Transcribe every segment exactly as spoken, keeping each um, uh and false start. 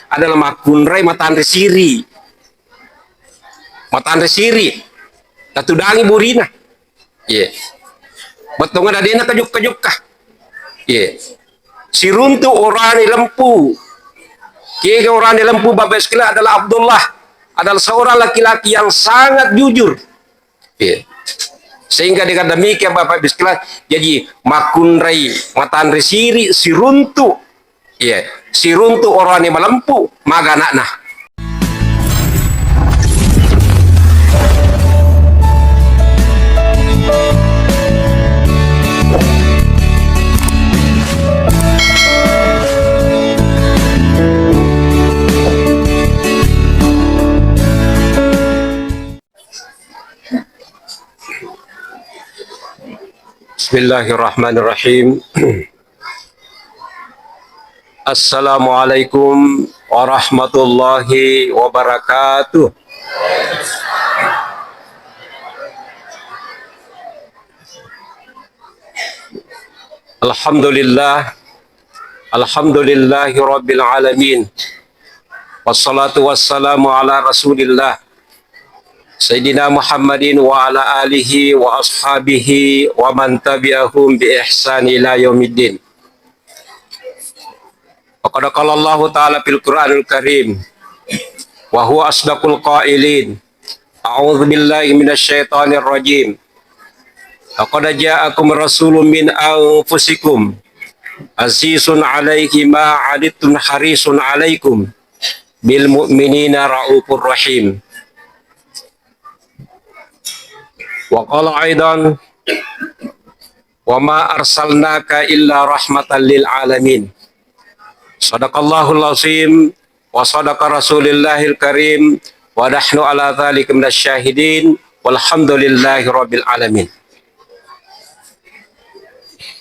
adalah makkunrai matanre siri. Matanre siri. Tatudangi burina. Iya. Bettongan adena kajukka-jukka. Iya. Siruntu orane lempu. Kega orane lempu, Bapak Ibu sekalian, adalah Abdullah. Adalah seorang laki-laki yang sangat jujur. Iya. Sehingga dengan demikian, Bapak Ibu sekalian, jadi makkunrai matanre siri, siruntu. Iya, siruntu orane malempu, maga ana'na. Bismillahirrahmanirrahim. Assalamualaikum warahmatullahi wabarakatuh. Alhamdulillah. Alhamdulillahi rabbil alamin. Wassalatu wassalamu ala Rasulillah, Sayyidina Muhammadin wa ala alihi wa ashabihi wa man tabi'ahum bi ihsan ila yaumiddin. Wa qad qala Allahu ta'ala fil Qur'anil Karim, wa huwa asdaqul qailin. A'udzu billahi minasy syaithanir rajim. Laqad ja'akum rasulun min anfusikum azizun 'alaihi ma 'anittum harisun 'alaikum bil mu'minina raufur rahim. Wa qala aidan, "Wa ma arsalnaka illa rahmatan lil alamin." Sadaqallahul azim wa sadaqa rasulillahil karim wa nahnu ala dzalika minasy syahidin walhamdulillahi rabbil alamin.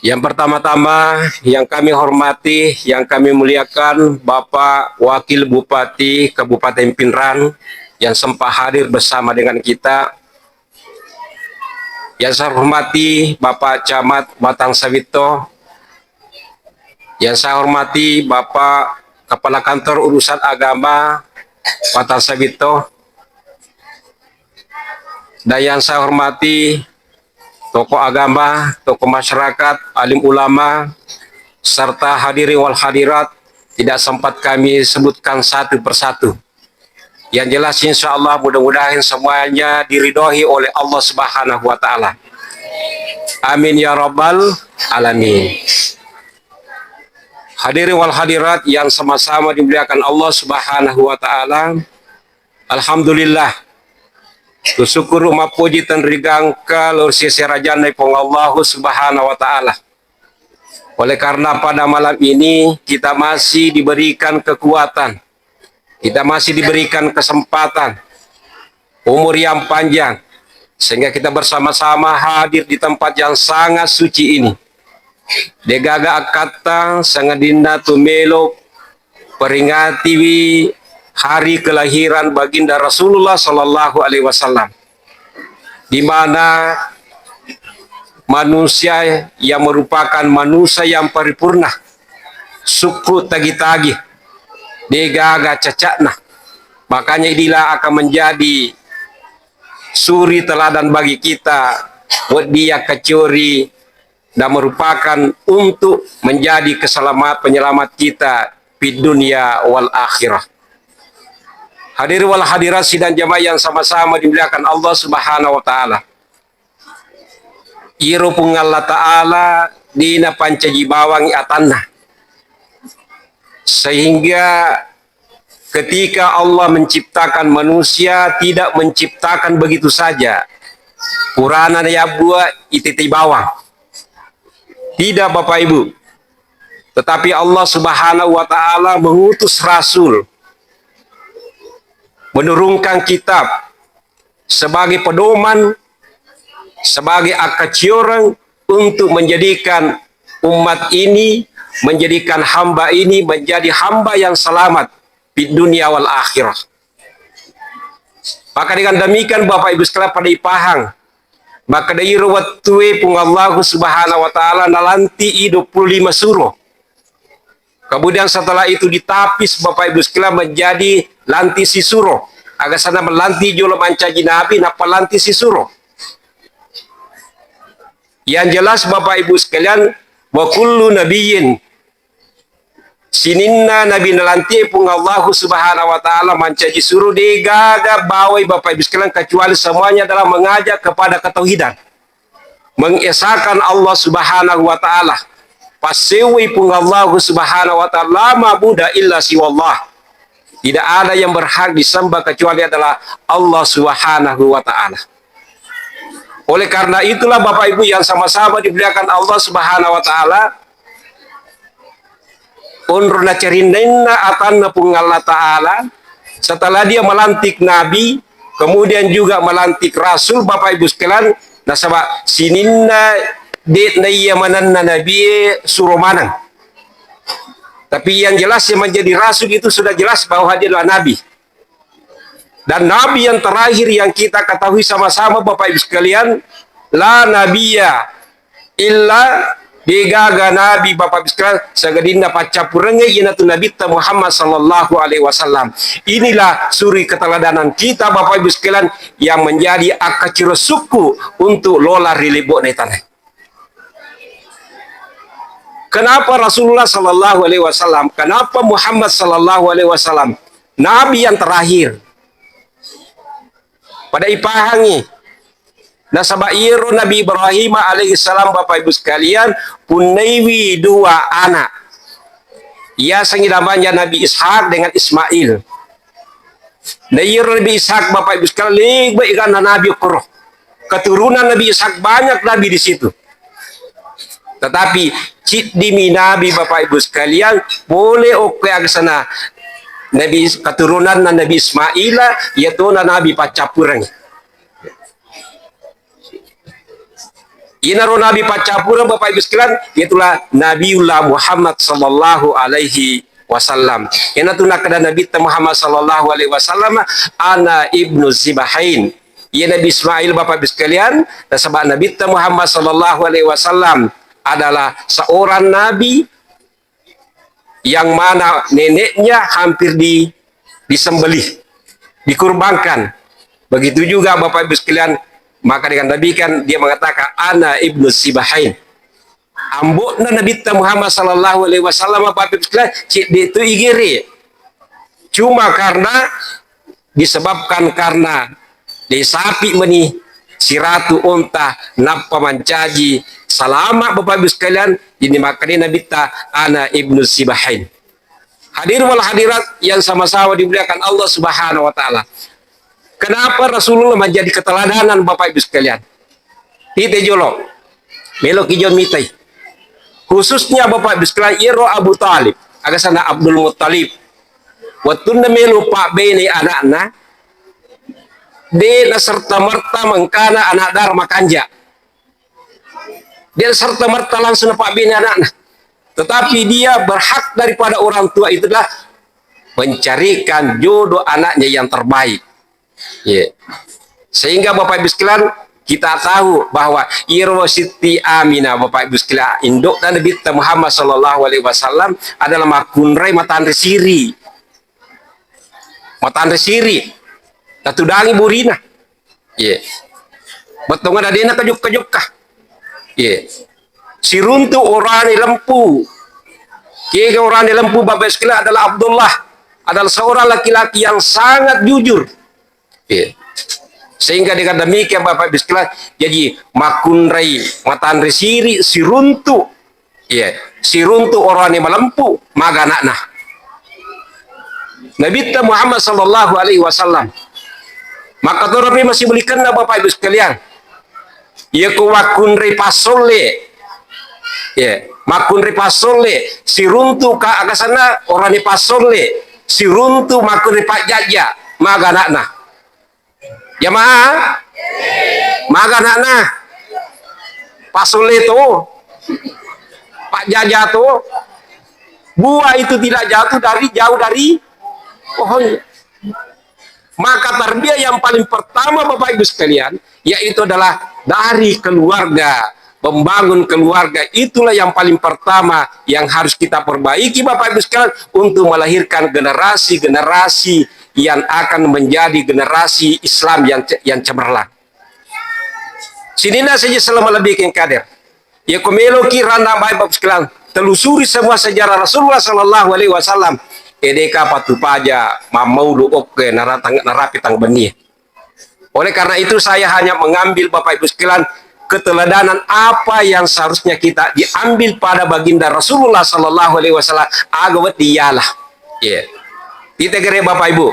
Yang pertama-tama, yang kami hormati, yang kami muliakan, Bapak Wakil Bupati Kabupaten Pinrang yang sempat hadir bersama dengan kita, yang saya hormati Bapak Camat Batang Sawitto, yang saya hormati Bapak Kepala Kantor Urusan Agama Batang Sawitto, dan yang saya hormati tokoh agama, tokoh masyarakat, alim ulama, serta hadirin wal hadirat tidak sempat kami sebutkan satu persatu. Yang jelas, insya Allah, mudah-mudahan semuanya diridhoi oleh Allah Subhanahu wa Ta'ala. Amin ya rabbal alamin. Hadirin wal hadirat yang sama-sama dimuliakan Allah Subhanahu wa Ta'ala, alhamdulillah, tusyukkuru mappoji tenrigangka lao ri sese rajanna Puang Allah Subhanahu wa Ta'ala. Oleh karena pada malam ini kita masih diberikan kekuatan, kita masih diberikan kesempatan, umur yang panjang, sehingga kita bersama-sama hadir di tempat yang sangat suci ini. Degaga akkatta sangadinna tu melo peringatiwi hari kelahiran Baginda Rasulullah sallallahu alaihi wasallam, di mana manusia yang merupakan manusia yang paripurna, sukku tagi-tagi, degaga cacakna. Makanya inilah akan menjadi suri teladan bagi kita, wedding yakkaciori dan merupakan untuk menjadi keselama-, penyelamat kita di dunia wal akhirah. Hadir wal hadirat sidang jamaah yang sama-sama dimuliakan Allah Subhanahu wa Ta'ala. Iro Puang Allah Ta'ala dina pancaji bawangi atanna. Sehingga ketika Allah menciptakan manusia, tidak menciptakan begitu saja. Purana nayabbua itete bawang. Tidak, Bapak Ibu. Tetapi Allah Subhanahu wa Ta'ala mengutus rasul, menurunkan kitab sebagai pedoman, sebagai akkacioreng untuk menjadikan umat ini, menjadikan hamba ini menjadi hamba yang selamat di dunia wal akhirah. Maka dengan demikian, Bapak Ibu sekalian, pada ipahang, maka dairo wettue Puang Allahu Subhanahu wa Ta'ala nalanti i dua puluh lima suro. Kemudian setelah itu ditapis, Bapak Ibu sekalian, menjadi lanti sisuro. Aga sana melanti jolo mancaji nabi, nappa lanti sisuro. Yang jelas, Bapak Ibu sekalian, wa kullu nabiyyin, sininna nabi nalanti Puang Allahu Subhanahu wa Ta'ala mancaji suro, degaga bawai, Bapak Ibu sekalian, kecuali semuanya adalah mengajak kepada ketauhidan, mengesahkan Allah Subhanahu wa Ta'ala. Passewai Puang Allahu Subhanahu wa Ta'ala, la ma'buda illa siwallah. Tidak ada yang berhak disembah kecuali adalah Allah Subhanahu wa Ta'ala. Oleh karena itulah, Bapak Ibu yang sama-sama dimuliakan Allah Subhanahu wa Ta'ala, onro nacarinnainna atanna Puang Allah Ta'ala, setelah dia melantik nabi, kemudian juga melantik rasul, Bapak Ibu sekalian, nasaba sininna de'na iya manenna nabie suro maneng. Tapi yang jelas, yang menjadi rasul itu sudah jelas bahwa dia adalah nabi. Dan nabi yang terakhir yang kita ketahui sama-sama, Bapak Ibu sekalian, la nabiyya illa, degaga nabi, Bapak Ibu sekalian, sagaddinna paccappurengnge, iyanatu Nabitta Muhammad sallallahu alaihi wasallam. Inilah suri keteladanan kita, Bapak Ibu sekalian, yang menjadi akkaciro sukku untuk lola ri lebbo'na tanae. Kenapa Rasulullah sallallahu alaihi wasallam? Kenapa Muhammad sallallahu alaihi wasallam? Nabi yang terakhir. Pada ipahangi. Nasaba iyaro Nabi Ibrahim alaihi salam, Bapak Ibu sekalian, punnaiwi dua anak. Yasengngi namanya Nabi Ishak dengan Ismail. Na iyaro Nabi Ishak, Bapak Ibu sekalian, lebih karena nabi okoro. Keturunan Nabi Ishak banyak nabi di situ. Tetapi ciddimi nabi, Bapak Ibu sekalian, pole okko agasana Nabi, keturunan Nabi Ismail, yatona nabi paccappureng. Inaro nabi paccappureng, Bapak Ibu sekalian, itulah Nabiullah Muhammad sallallahu alaihi wasallam. Inatu nakkeda Nabitta Muhammad sallallahu alaihi wasallam, "Ana ibnu Zibahain." Iya Nabi Ismail, Bapak Ibu sekalian, nasaba Nabitta Muhammad sallallahu alaihi wasallam adalah seorang nabi yang mana neneknya hampir di, disembelih, dikurbankan. Begitu juga Bapak Ibu sekalian, maka dengan demikian dia mengatakan, "Ana ibnu Zibahain." Ambo'na Nabitta Muhammad sallallahu alaihi wasallam, Bapak Ibu sekalian, cedde tu igere. Cuma karena disebabkan karena dei sapi meni siratu onta nappa mancaji salama, Bapak Ibu sekalian, ini makanya Nabitta, "Ana ibnu Zibahain." Hadir wal hadirat yang sama-sama dimuliakan Allah Subhanahu wa Ta'ala. Kenapa Rasulullah menjadi keteladanan, Bapak Ibu sekalian? Tite jolo. Melo ki jolo mitai. Khususnya Bapak Ibu sekalian, iyaro Abu Talib, agasana Abdul Muttalib. Wettunna melo pabbene anakna, de naserta-merta mengkana anak dara makanja. Dia serta-merta langsung napabbene anakna. Tetapi dia berhak daripada orang tua itu adalah mencarikan jodoh anaknya yang terbaik. Ya. Sehingga Bapak Ibu sekalian, kita tahu bahwa iyaro Siti Aminah, Bapak Ibu sekalian, induk dan Nabi Muhammad sallallahu alaihi wasallam adalah makkunrai matanre siri. Matanre siri. Natudangi burina. Iya. Bettongan adena kajukka-jukka. Iya. Siruntu orane lempu. Kega orane lempu, Bapak Ibu sekalian, adalah Abdullah. Adalah seorang laki-laki yang sangat jujur. Iya. Sehingga dengan demikian, Bapak Ibu sekalian, jadi makkunrai matanre siri, siruntu. Iya, siruntu orane malempu, maga anakna. Nabitta Muhammad sallallahu alaihi wasallam. Maka toropi masih belikanna, Bapak Ibu sekalian. Iya, ko makkunrai passolle. Iya, makkunrai passolle, siruntu ka agasana orane passolle, siruntu makkunrai pajjajja, maga anakna. Jamaah? Maga anakna? Passolle to. Pajjajja to. Buah itu tidak jatuh dari, jauh dari pohonnya. Maka tarbiyah yang paling pertama, Bapak Ibu sekalian, yaitu adalah dari keluarga, Membangun keluarga itulah yang paling pertama yang harus kita perbaiki, Bapak Ibu sekalian, untuk melahirkan generasi-generasi yang akan menjadi generasi Islam yang ce-, yang cemerlang. Sininna saja selama lebih kengkader. Ya, ko meloki randa, Bapak Ibu sekalian, telusuri semua sejarah Rasulullah Sallallahu Alaihi Wasallam. Edeka patu paja mammaulu okke naratang-, narapi tang benni. Oleh karena itu, saya hanya mengambil, Bapak Ibu sekalian, keteladanan apa yang seharusnya kita diambil pada baginda Rasulullah Sallallahu Alaihi Wasallam. Aga wedding ialah. Iya. Kita kira, Bapak Ibu.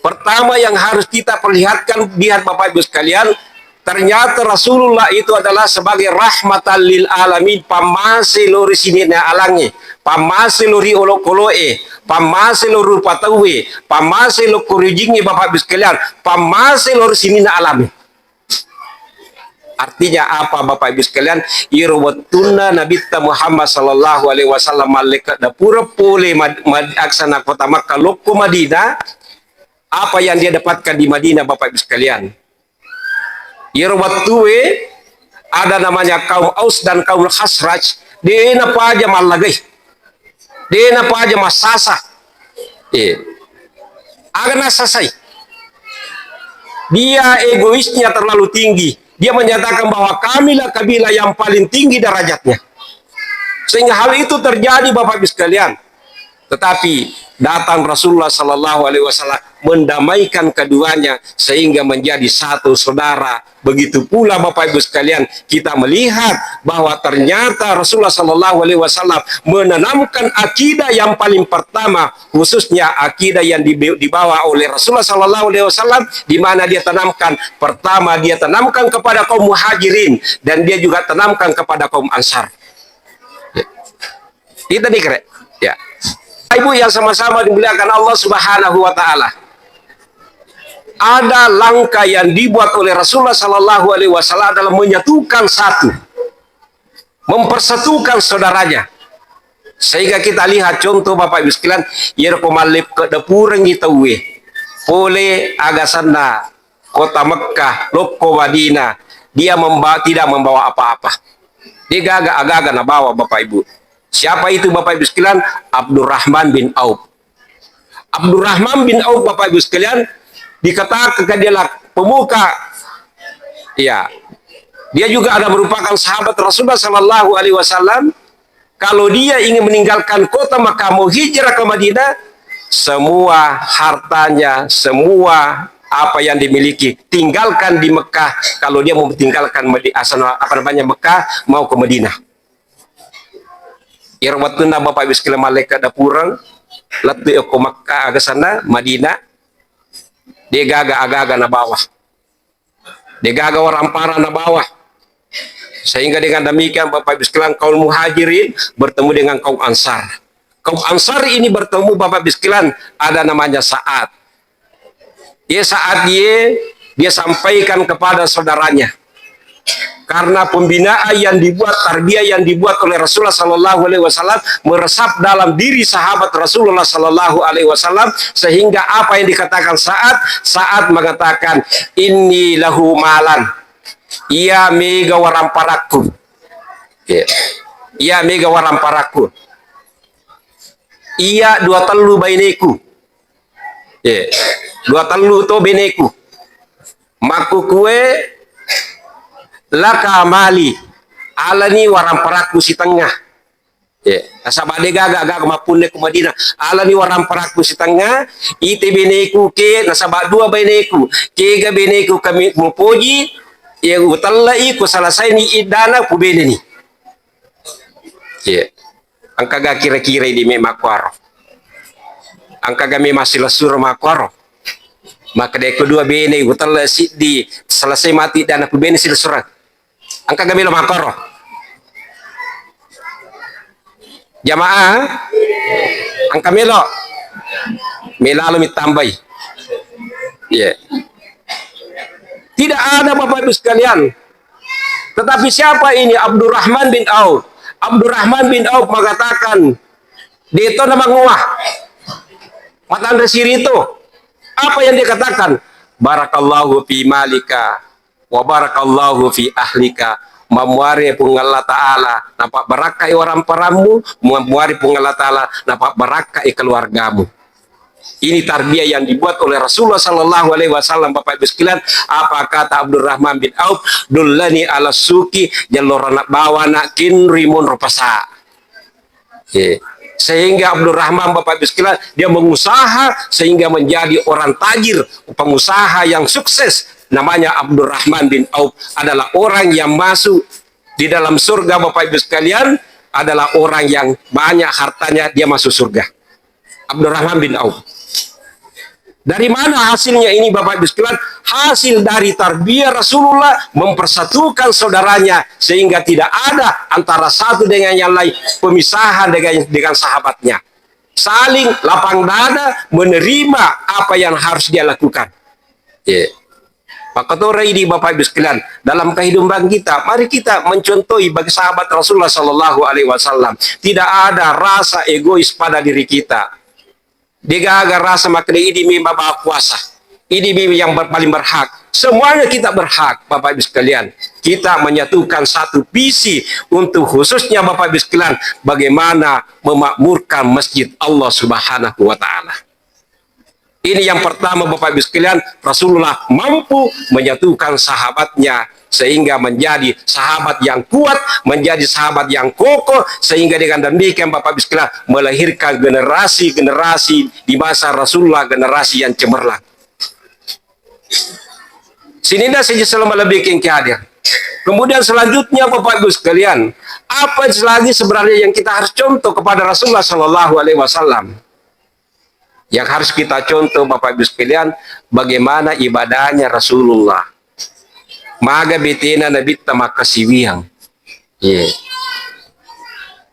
Pertama yang harus kita perlihatkan, lihat Bapak Ibu sekalian, ternyata Rasulullah itu adalah sebagai rahmatan lil alamin, pammase lao ri sininna alangnge, pammase lao ri olokoloe, pammase lao ri rupa tauwe, pammase lao ko rijingnge Bapak Ibu sekalian, pammase lao ri sininna alam. Artinya apa, Bapak Ibu sekalian? Iro wettunna Nabitta Muhammad Sallallahu Alaihi Wasallam mallekka dapura pole Mad-, Mad-, aksana kota Makkah lokko Madinah, apa yang dia dapatkan di Madinah, Bapak Ibu sekalian? Iro wettue ada namanya kaum Aus dan kaum Khazraj, de napaja mallagai. De napaja massasa. Eh. Aga nassasai? Dia egoisnya terlalu tinggi. Dia menyatakan bahwa kamilah kabilah yang paling tinggi derajatnya. Sehingga hal itu terjadi, Bapak Ibu sekalian. Tetapi datang Rasulullah Sallallahu Alaihi Wasallam mendamaikan keduanya sehingga menjadi satu saudara. Begitu pula, Bapak Ibu sekalian, kita melihat bahwa ternyata Rasulullah Sallallahu Alaihi Wasallam menanamkan akidah yang paling pertama, khususnya akidah yang dibe-, dibawa oleh Rasulullah Sallallahu Alaihi Wasallam, di mana dia tanamkan, pertama, dia tanamkan kepada kaum Muhajirin, dan dia juga tanamkan kepada kaum Ansar. Kita nih, kere. Ya. Ibu yang sama-sama dimuliakan Allah Subhanahu wa Ta'ala. Ada langkah yang dibuat oleh Rasulullah Sallallahu Alaihi Wasallam adalah menyatukan satu, mempersatukan saudaranya. Sehingga kita lihat contoh, Bapak Ibu sekalian, iyaro ko mallepke dapurengngi tauwe pole agasanna kota Mekkah, lokko Madinah, dia memba-, tidak membawa apa-apa. Dia gaga, agaga nabawa, Bapak Ibu. Siapa itu, Bapak Ibu sekalian? Abdurrahman bin Auf. Abdurrahman bin Auf, Bapak Ibu sekalian, dikatakan dia lah pemuka. Ya. Dia juga ada merupakan sahabat Rasulullah Sallallahu Alaihi Wasallam. Kalau dia ingin meninggalkan kota Mekah, mau hijrah ke Madinah, semua hartanya, semua apa yang dimiliki, tinggalkan di Mekah. Kalau dia mau tinggalkan Madi-, asal, apa namanya, Mekah, mau ke Madinah. Iyaro wettunna Bapak Ibu sekalian, malekka dapureng, lettu okko Mekah, aga sana, Madinah, de gaga aga-aga nabawa. De gaga warampara nabawa. Sehingga dengan demikian, Bapak Ibu sekalian, kaum Muhajirin bertemu dengan kaum Ansar. Kaum Ansar ini bertemu, Bapak Ibu sekalian, ada namanya Sa'ad. Ye Sa'ad ye, dia sampaikan kepada saudaranya. Karena pembinaan yang dibuat, tarbiyah yang dibuat oleh Rasulullah Sallallahu Alaihi Wasallam meresap dalam diri sahabat Rasulullah Sallallahu Alaihi Wasallam, sehingga apa yang dikatakan Sa'ad, Sa'ad mengatakan, "Inni lahu malan." Iya mega waramparakku. Ya. Iya mega waramparakku. Iya dua tellu baineku. Ya. Dua tellu to beneku. Makkukue, "Laka mali, alani waramparakku sitengnga." Ya, nasaba de gaga, gaga mappunne ku Madinah. Alani waramparakku sitengnga, ite beneku ke, nasaba dua beneku. Kega beneku kami mupoji, ya, utellai, ku selesaini iddana, ku beneni. Ya. Engkaga kira-kira di me makkuaro. Engkaga me massilessureng makkuaro. Maka de kedua bene, utella siddi, selesai mati iddana, ku bene silessureng. Engka ga melo makkoro? Jamaah, engka melo? Melalo mitambai. Iya. Tidak ada, Bapak Ibu sekalian. Tetapi siapa ini? Abdurrahman bin Auf. Abdurrahman bin Auf mengatakan, "Deto na mangoa. Matanre sirito." Apa yang dia katakan? "Barakallahu fi malika, wa barakallahu fi ahlika, Mammuare Puang Allah Ta'ala napabbarakkai waramparammu, mammuare Puang Allah Ta'ala napabbarakkai keluargamu. Ini tarbiyah yang dibuat oleh Rasulullah sallallahu alaihi wasallam, Bapak Ibu sekalian. Apa kata Abdurrahman bin Auf? "Dullani ala suki, jallorana bawana kinri monro pasa." Oke. Sehingga Abdurrahman, Bapak Ibu sekalian, dia mengusaha sehingga menjadi orang tajir, pengusaha yang sukses. Namanya Abdurrahman bin Auf, adalah orang yang masuk di dalam surga, Bapak Ibu sekalian, adalah orang yang banyak hartanya, dia masuk surga. Abdurrahman bin Auf. Dari mana hasilnya ini, Bapak Ibu sekalian? Hasil dari tarbiyah Rasulullah mempersatukan saudaranya sehingga tidak ada antara satu dengan yang lain pemisahan dengan, dengan sahabatnya. Saling lapang dada menerima apa yang harus dia lakukan. Iya. Pakkatora idi, Bapak Ibu sekalian, dalam kehidupan kita, mari kita mencontohi bagi sahabat Rasulullah sallallahu alaihi wasallam. Tidak ada rasa egois pada diri kita. Degaga rasa makkeda idi mi mabawa kuasa, idi mi yang ber-, paling berhak. Semuanya kita berhak, Bapak Ibu sekalian. Kita menyatukan satu visi untuk khususnya, Bapak Ibu sekalian, bagaimana memakmurkan masjid Allah Subhanahu wa Ta'ala. Ini yang pertama, Bapak Ibu sekalian, Rasulullah mampu menyatukan sahabatnya sehingga menjadi sahabat yang kuat, menjadi sahabat yang kokoh, sehingga dengan demikian, Bapak Ibu sekalian, melahirkan generasi-generasi di masa Rasulullah, generasi yang cemerlang. Sininna sejak selama lebih hadir. Kemudian selanjutnya, Bapak Ibu sekalian, apa lagi sebenarnya yang kita harus contoh kepada Rasulullah sallallahu alaihi wasallam? Yang harus kita contoh, Bapak Ibu sekalian, bagaimana ibadahnya Rasulullah. Maga betena Nabitta makkasiwiang. Iya.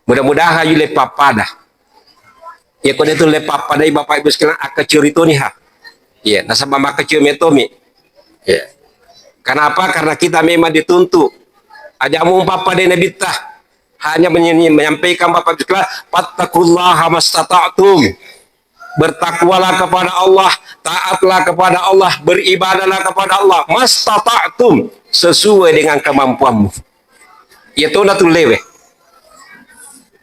Mudah-mudahan yule pappada. Ya, kode itu le pappadai, Bapak Ibu sekalian, akka ceritoni ha. Iya, nasaba makkasiwi metomi. Iya. Kenapa? Karena kita memang dituntut. Aja mu pappadai Nabitta. Hanya menye-, menyampaikan, Bapak Ibu sekalian, "Fattaqullaha mastata'tum." Bertakwalah kepada Allah, taatlah kepada Allah, beribadahlah kepada Allah, mastata'tum, sesuai dengan kemampuanmu. Iya tona tullewe.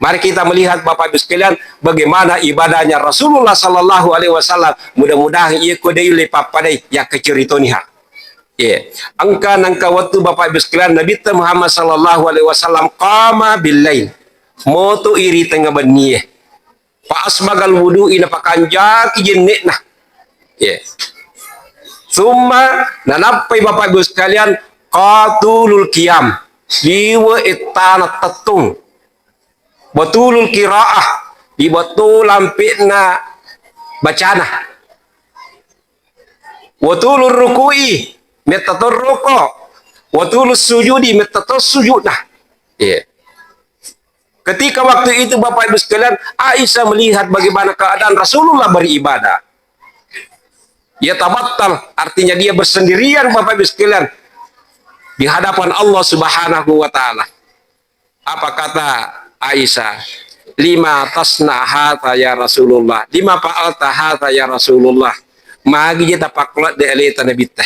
Mari kita melihat, Bapak Ibu sekalian, bagaimana ibadahnya Rasulullah sallallahu alaihi wasallam. Mudah-mudahan iya ko dei le pappadai ya kecerita niha. Iya. Engka nengka waktu, Bapak Ibu sekalian, Nabi Muhammad sallallahu alaihi wasallam qama bil lail. Moto iri tengah bennie. Fa asbagal wudu'i, napakanjaki jenne'na. Iya. Summa nanappai, Bapak Ibu sekalian, qatulul qiyam, liwe ettana tettung. Batulul qiraah, libatto lampe'na bacana. Watulur ruku'i, metta to ruko. Watulus sujudi, metta to sujudna. Iya. Ketika waktu itu, Bapak Ibu sekalian, Aisyah melihat bagaimana keadaan Rasulullah beribadah. Ia tabattal, artinya dia bersendirian, Bapak Ibu sekalian, di hadapan Allah Subhanahu wa Ta'ala. Apa kata Aisyah? "Lima tasna hadza ya Rasulullah? Lima fa'alta hadza ya Rasulullah?" Magi je tapakkuladde aleta Nabitta.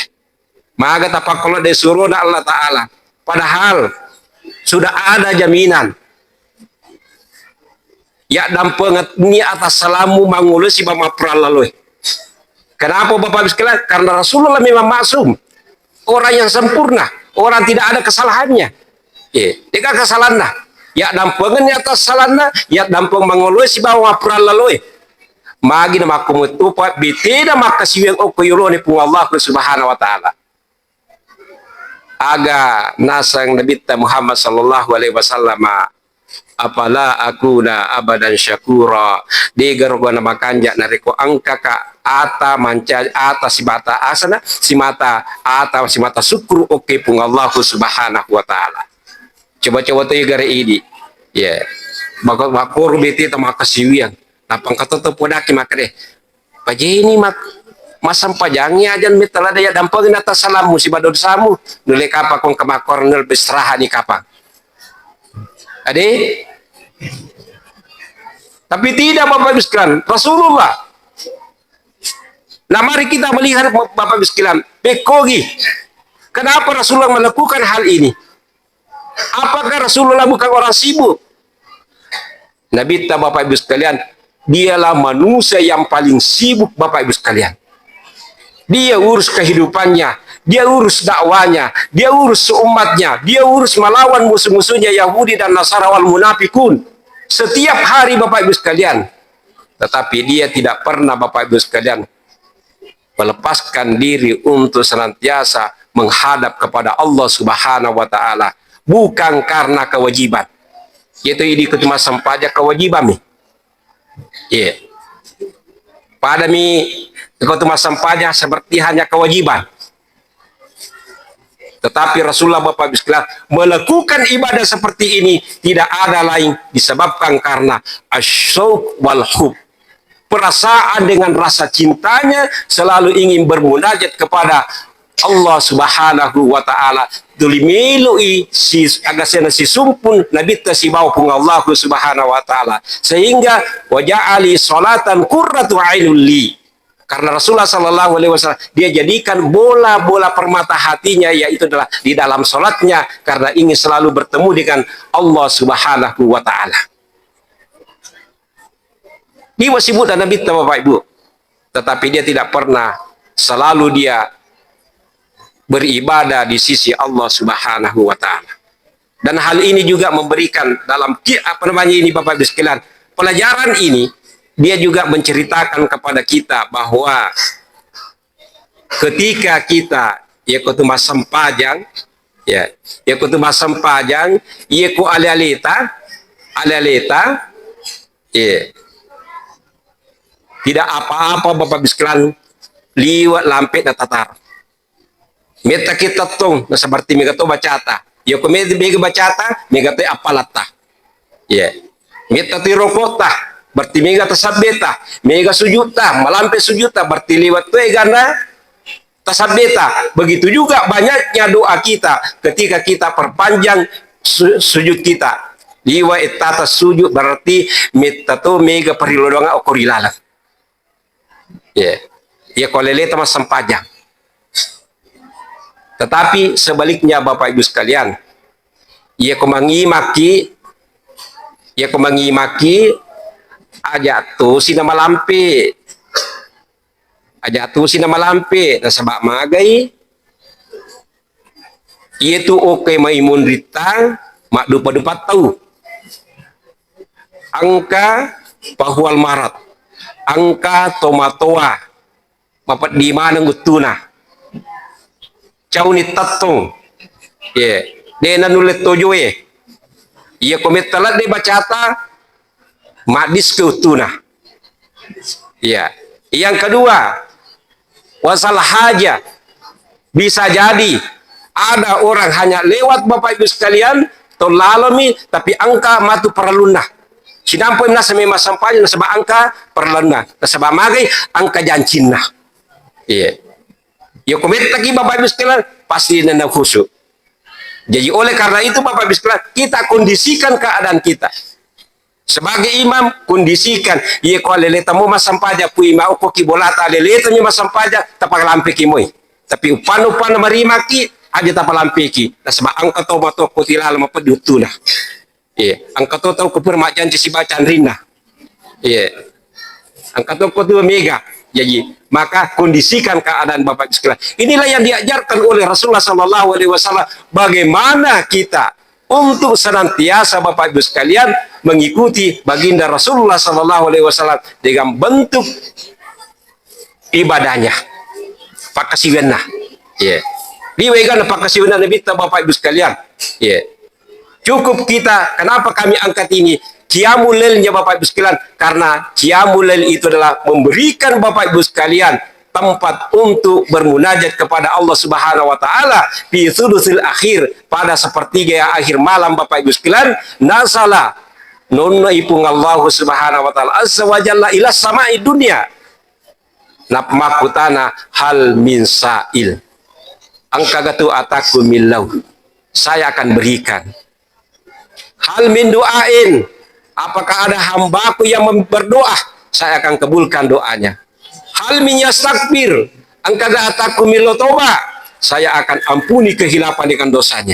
Maga tapakkuladde surona Allah Ta'ala. Padahal sudah ada jaminan. Ya dampengenni atas salamu mangolo siba mappura laloe. Kenapa, Bapak Ibu sekalian? Karena Rasulullah memang maksum. Orang yang sempurna. Orang tidak ada kesalahannya. Eh, de'ga kesalahanna. Ya dampengenni atas salanna, ya dampeng mangoloe sibawa mappura laloe. Magi na makkumettupa, betena makkasiwiang okko yolone Puang Allah Subhanahu wa Ta'ala. Aga naseng Nabitta Muhammad sallallahu alaihi wasallam, "Afala akuna abdan syakura?" De'ga roga na makanja narekko engkaka ata manca-, ata simata asana, simata ata, simata syukur okko Puang Allah Subhanahu wa Ta'ala. Coba-coba to gare idi. Ya. Maka makoro bete ta makkasiwiang. Nappa engka to podaki makkeda, "Pajeni mak-, massempajangngi aja metta lada ya dampengi atas salammu siba dosamu. Nulle kapang ko engka makkuarang lebbi serahani kapang." Ade? Tapi tidak, Bapak Ibu sekalian. Rasulullah. Nah, mari kita melihat, Bapak Ibu sekalian. Pekkogi. Kenapa Rasulullah melakukan hal ini? Apakah Rasulullah bukan orang sibuk? Nabitta, Bapak Ibu sekalian, dialah manusia yang paling sibuk, Bapak Ibu sekalian. Dia urus kehidupannya, dia urus dakwanya, dia urus umatnya, dia urus melawan musuh-musuhnya Yahudi dan Nasara wal munafikun. Setiap hari, Bapak Ibu sekalian. Tetapi dia tidak pernah, Bapak Ibu sekalian, melepaskan diri untuk senantiasa menghadap kepada Allah Subhanahu wa Ta'ala, bukan karena kewajiban. Yaitu idi kutu massempajang kewajiban mi. Iya. Pada mi kutu massempajang seperti hanya kewajiban. Tetapi Rasulullah, Bapak Ibu sekalian, melakukan ibadah seperti ini tidak ada lain disebabkan karena asyauq wal hub. Perasaan dengan rasa cintanya selalu ingin bermunajat kepada Allah Subhanahu wa Ta'ala. Tuli melo'i si agasena sisumpun Nabitta sibawa Puang Allah Subhanahu wa Ta'ala. Sehingga, "Waja'ali salatan qurratu ainul li." Karena Rasulullah sallallahu alaihi wasallam, dia jadikan bola-bola permata hatinya, yaitu adalah di dalam salatnya, karena ingin selalu bertemu dengan Allah Subhanahu wa Ta'ala. Dia sibuk dan Nabitta, Bapak Ibu. Tetapi dia tidak pernah, selalu dia beribadah di sisi Allah Subhanahu wa Ta'ala. Dan hal ini juga memberikan dalam ki-, apa namanya ini, Bapak Ibu sekalian, pelajaran ini, dia juga menceritakan kepada kita bahwa ketika kita, ya, kutu massempajang, ya, ya, kutu massempajang, ya, ku ale-aleta, ale-aleta, ya, tidak apa-apa, Bapak Ibu sekalian, liwat lampe na tatar. Metta ki tettong, nasaba berarti mega to bacata. Yako mega, mega bacata, mega to appalatta. Iya. Metta tu rokota, berarti mega tasabbeta, mega sujutta, malampe sujutta, berarti liwat tu egana tasabbeta. Begitu juga banyaknya doa kita ketika kita perpanjang su-, sujud kita. Liwa ettata sujud, berarti metta to mega parilodonga okori laleng. Iya. Iya, ko aleleta massempajang. Tetapi sebaliknya, Bapak Ibu sekalian, iya ko mangimaki, iya ko mangimaki, aja tu sina malampe. Aja tu sina malampe, nasaba magai. Iyatu okko mai munritta maddupa-dupa tau. Engka pahual marat, engka tomatoa, mapeddi maneng uttuna. Cauni tettong. Ye, de nanulle tojoe. Iya ko metta ladde bacata, maddiske uttuna. Iya. Yang kedua, wasal haja. Bisa jadi ada orang hanya lewat, Bapak Ibu sekalian, tollalami, tapi engka matu parellunna. Sinampoi nasa memang sampajang, nasaba engka parellunna. Nasaba magai, engka jancinna. Iya. Ya, ko mettaki, Bapak Ibu sekalian, pasti nana khusyuk. Jadi, oleh karena itu, Bapak Ibu sekalian, kita kondisikan keadaan kita. Sebagai imam, kondisikan. Iya, ko aleleta mo massampajang, pu imam, okko ki bolata, aleleta mi massampajang, tapalampeki moi. Tapi uppanna-uppanna marimaki, aja tapalampeki. Nasaba engka to matokko tilala mapeddi uttuna. Iya, engka to tau ko pura majjanci sibawa canrinna. Iya. Engka to ko tu mega. Jadi, maka kondisikan keadaan Bapak Ibu sekalian. Inilah yang diajarkan oleh Rasulullah sallallahu alaihi wasallam. Bagaimana kita untuk senantiasa, Bapak Ibu sekalian, mengikuti baginda Rasulullah sallallahu alaihi wasallam dengan bentuk ibadahnya, pakkasiwianna. Iya. Liwa egana pakkasiwianna Nabitta, Bapak Ibu sekalian. Iya. Cukup kita, kenapa kami angkat ini? Qiyamul lailnya, Bapak Ibu sekalian, karena qiyamul lail itu adalah memberikan, Bapak Ibu sekalian, tempat untuk bermunajat kepada Allah Subhanahu wa Ta'ala di sulusil akhir, pada sepertiga yang akhir malam, Bapak Ibu sekalian, nasala nonna ipung Allah Subhanahu wa Ta'ala azza wa jalla ila samai dunia. Nap-, makkutana, "Hal min sa'il?" Engka gatu atakku millau? Saya akan berikan. "Hal min du'ain?" Apakah ada hambaku yang mem-, berdoa? Saya akan kabulkan doanya. "Hal min yastakbir?" Engka ga atakku millau toba? Saya akan ampuni kehilapan dengan dosanya.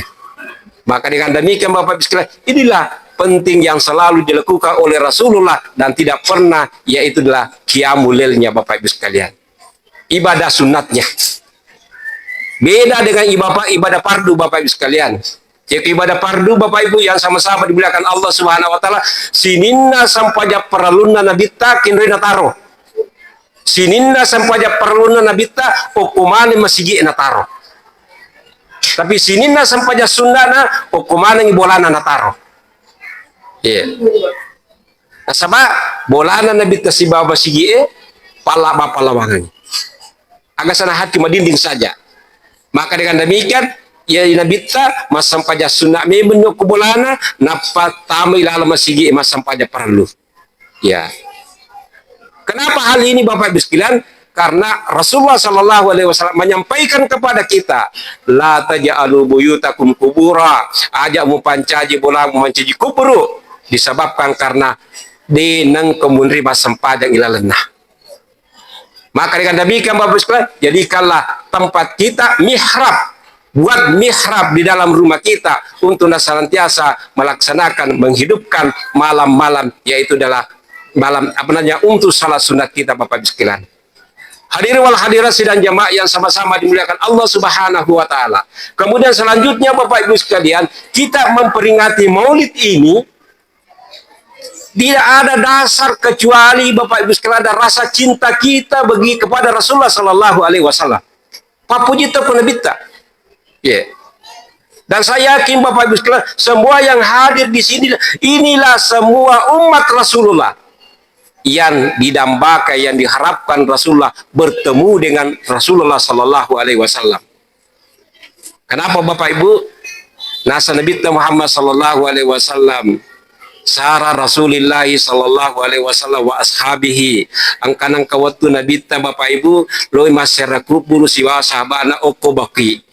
Maka dengan demikian, Bapak Ibu sekalian, inilah penting yang selalu dilakukan oleh Rasulullah dan tidak pernah, yaitu adalah qiyamul lailnya, Bapak Ibu sekalian. Ibadah sunatnya. Beda dengan ibadah, ibadah fardu, Bapak Ibu sekalian. Jadi ibadah fardu, Bapak Ibu yang sama-sama dimuliakan Allah Subhanahu wa Ta'ala, sininna sempajang parellunna Nabitta kinroi nataro. Sininna sempajang parellunna Nabitta, okko maneng masigi nataro. Tapi sininna sempajang sunnana, okko manengngi bolana nataro. Iya. Nasaba bolana Nabitta sibawa masigie, palla-, mappallawangeng. Aga sana hati madinding saja. Maka dengan demikian, ya Nabitta massempajang sunna memeng okko bolana, nappa tamai laleng masigi massempajang parellu. Ya. Kenapa hal ini, Bapak Ibu sekalian? Karena Rasulullah Shallallahu Alaihi Wasallam menyampaikan kepada kita, "La taj'alu buyutakum qubura, aja mupancaji bola, mupancaji kuburu," disebabkan karena de nengka munri massempajang ilalenna. Maka dengan demikian, Bapak Ibu sekalian, jadikanlah tempat kita mihrab. Buat mihrab di dalam rumah kita untuk senantiasa melaksanakan, menghidupkan malam-malam, yaitu adalah malam, apa namanya, untuk salat sunat kita, Bapak Ibu sekalian. Hadirin wal hadirat sidang jamaah yang sama-sama dimuliakan Allah Subhanahu wa Ta'ala. Kemudian selanjutnya, Bapak Ibu sekalian, kita memperingati Maulid ini tidak ada dasar kecuali, Bapak Ibu sekalian, ada rasa cinta kita bagi, kepada Rasulullah Shallallahu Alaihi Wasallam. Pappujitta ko Nabitta. Ya. Dan saya yakin, Bapak Ibu sekalian, semua yang hadir di sini, inilah semua umat Rasulullah yang didambakan, yang diharapkan Rasulullah bertemu dengan Rasulullah Shallallahu Alaihi Wasallam. Kenapa, Bapak Ibu? Nasa Nabitta Muhammad Shallallahu Alaihi Wasallam, sara Rasulillahi Shallallahu Alaihi Wasallam wa ashabihi. Engka nengka wettu Nabitta, Bapak Ibu, loi massiara kuburu sibawa sahabana okko Baqi.